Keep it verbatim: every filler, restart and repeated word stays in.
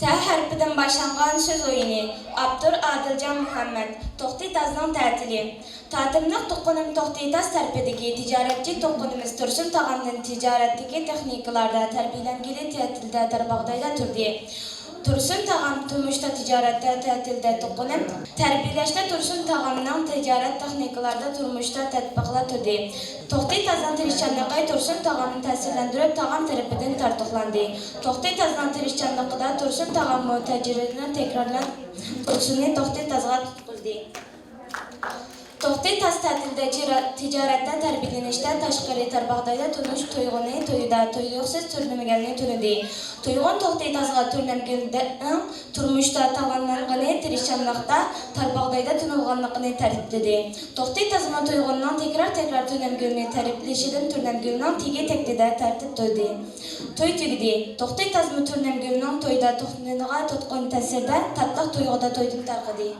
تە ھەرپىدىن باشلانغان سۆز ئويۇنى. ئاپتور ئادىلجان مۇھەممەت. توختى تازنىڭ تەتىلى. تاتىملىق تۇغقىنىم توختى تاز تەرىپىدىكى تىجارەتچى تۇغقىنىمىز تۇرسۇن تاغامدىن تىجارەتتىكى تېخنىكىلاردا تەربىيەلەنگىلى تەتىلدە تارباغدايدا تۇردى. تۇرسۇن تاغام تۇرمۇشتا تىجارەتتە تەتىلدە تۇغقىنىم تەربىيەلەشتە تۇرسۇن تاغامنىڭ تىجارەت تېخنىكىلاردا تۇرمۇشتا تەتبىقلا تۇردى. توختى تازنىڭ تىرىشچانلىقى تۇرسۇن تاغامنى تەسىرلەندۈرۈپ، تاغام تەرىپىدىن تارتۇقلاندى. توختى تازنىڭ تىرىشچانلىقىدا تۇرسۇن تاغاممۇ تەجرىبىنى تەكرارلاپ، تۇرسۇننى توختى تازغا تۇتقۇزدى. توختى تاز تەتىلدە جىرا-، تىجارەتتە تەربىيەلىنىشتە تاشقىرى تارباغدايدا تونۇش تۇيغۇنى تويىدا تۇيۇقسىز تۈرلىمىگەننى تونۇدى. تۇيغۇن توختى تازغا تۈرلەمگۈلنىڭ تۇرمۇشتا تاۋانلانغىنى، تىرىشچانلىقتا تارباغدايدا تونۇلغانلىقىنى تەرىپلىدى. توختى تازمۇ تۇيغۇننىڭ تەكرار-تەكرار تۈرلەمگۈلنى تەرىپلىشىدىن تۈرلەمگۈلنىڭ تېگى تەكتىدە تارتىپ تۇردى. توي تۈگىدى. توختى تازمۇ تۈرلەمگۈلنىڭ تويدا توختىغىنىغا توختىغان تەسىرىدە تاتلىق تۇيغۇدا تويدىن تارقىدى.